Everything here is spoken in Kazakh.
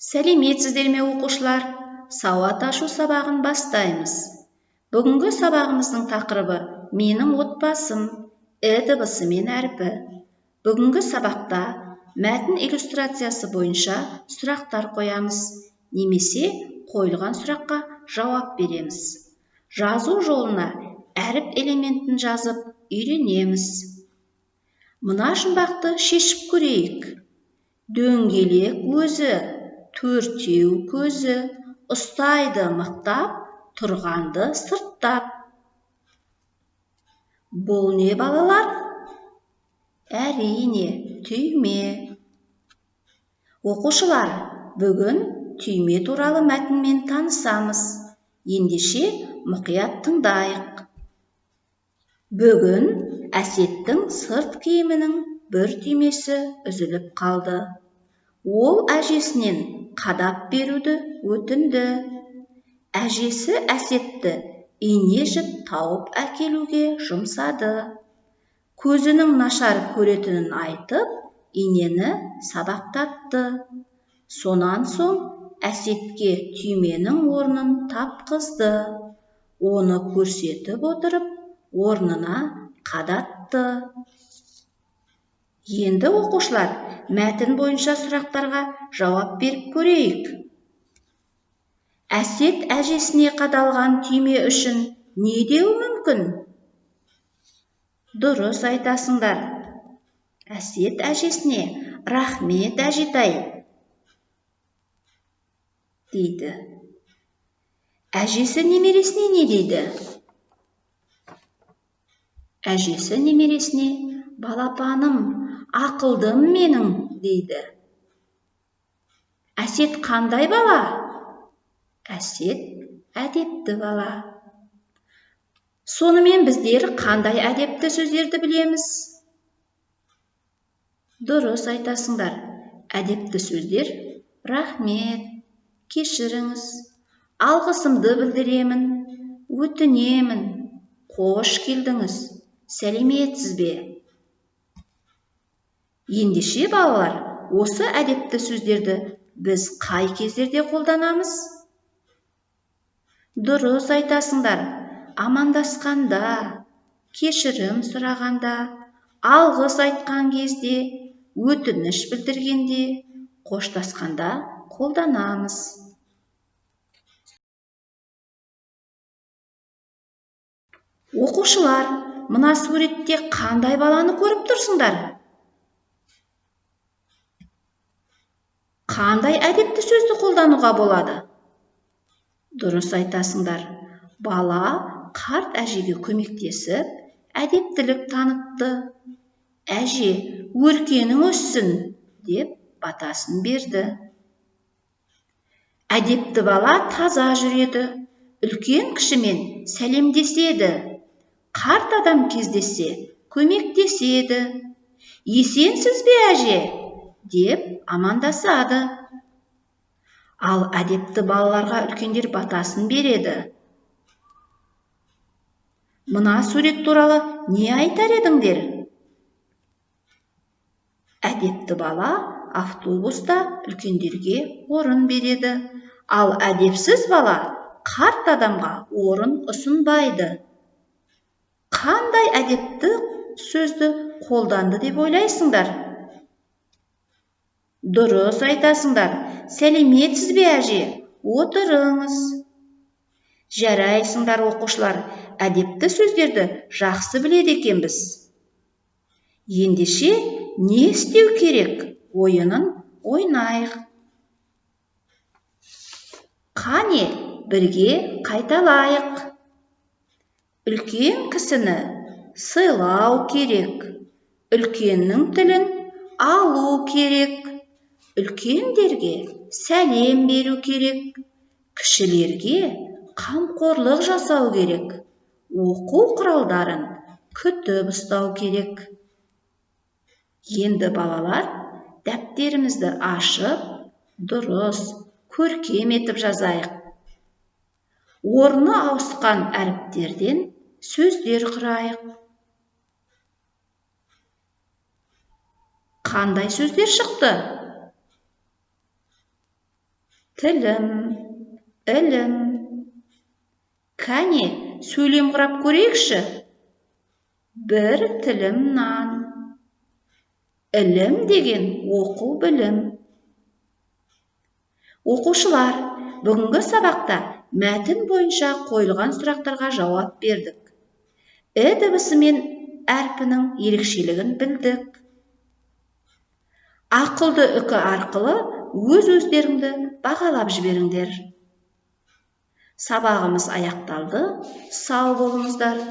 Сәлеметсіздер ме, оқушылар? Сауат ашу сабағын бастаймыз. Бүгінгі сабағымыздың тақырыбы «Менің отбасым», і дыбысы мен әрпі. Бүгінгі сабақта мәтін иллюстрациясы бойынша сұрақтар қоямыз немесе қойылған сұраққа жауап береміз. Жазу жолына әріп элементін жазып үйренеміз. Мына жұмбақты шешіп көрейік. Дөңгелек өзі, төртеу көзі, ұстайды мықтап, тұрғанды сырттап. Бұл не, балалар? Әрине, түйме. Оқушылар, бүгін түйме туралы мәтінмен танысамыз. Ендеше мұқият тыңдайық. Бүгін Әсеттің сырт киімінің бір түймесі үзіліп қалды. Ол әжесінен қадап беруді өтінді. Әжесі Әсетті ине жіп тауып әкелуге жұмсады. Көзінің нашар көретінін айтып, инені сабақтатты. Сонан соң Әсетке түйменің орнын тапқызды. Оны көрсетіп отырып, орнына қадатты. Енді, оқушылар, мәтін бойынша сұрақтарға жауап беріп көрейік. Әсет әжесіне қадалған түйме үшін не деуі мүмкін? Дұрыс айтасыңдар. Әсет әжесіне «Рахмет, әжетай» дейді. Әжесі немересіне не дейді? Әжесі немересіне «Балапаным, ақылдым менің» дейді. Әсет қандай бала? Әсет әдепті бала. Сонымен, біздер қандай әдепті сөздерді білеміз? Дұрыс айтасыңдар. Әдепті сөздер: рахмет, кешіріңіз, алғысымды білдіремін, өтінемін, қош келдіңіз, сәлеметсіз бе. Ендеше, балалар, осы әдепті сөздерді біз қай кездерде қолданамыз? Дұрыс айтасыңдар. Амандасқанда, кешірім сұрағанда, алғыс айтқан кезде, өтініш білдіргенде, қоштасқанда қолданамыз. Оқушылар, мына суретте қандай баланы көріп тұрсыңдар? Қандай әдепті сөзді қолдануға болады? Дұрыс айтасыңдар. Бала қарт әжеге көмектесіп, әдептілік танытты. Әже, өркенің өссін деп батасын берді. Әдепті бала таза жүреді, үлкен кішімен сәлемдеседі, қарт адам кездессе, көмектеседі. «Есенсіз бе, әже?» деп амандасады. Ал әдепті балаларға үлкендер батасын береді. Мына сурет туралы не айтар едіңдер? Әдепті бала автобуста үлкендерге орын береді, ал әдепсіз бала қарт адамға орын ұсынбайды. Қандай әдепті сөзді қолданды деп ойлайсыңдар? Дұрыс айтасыңдар. Сәлеметсіз бе, әже? Отырыңыз. Жарайсыңдар, оқушылар, әдепті сөздерді жақсы біледі екенбіз. Ендеше, не істеу керек ойынын ойнайық. Қане, бірге қайталайық. Үлкен кісіні сыйлау керек, үлкеннің тілін алу керек, үлкендерге сәлем беру керек, кішілерге қамқорлық жасау керек, оқу құралдарын күтіп ұстау керек. Енді, балалар, дәптерімізді ашып, дұрыс, көркем етіп жазайық. Орны ауысқан әріптерден сөздер құрайық. Қандай сөздер шықты? Тілім, ілім. Кәне, сөйлем құрап көрейікші. Бір тілім нан. Ілім деген оқу, білім. Оқушылар, бүгінгі сабақта мәтін бойынша қойылған сұрақтарға жауап бердік. І дыбысы мен әрпінің ерекшелігін білдік. Ақылды үкі арқылы өз өздеріңді бағалап жіберіңдер. Сабағымыз аяқталды. Сау болыңыздар.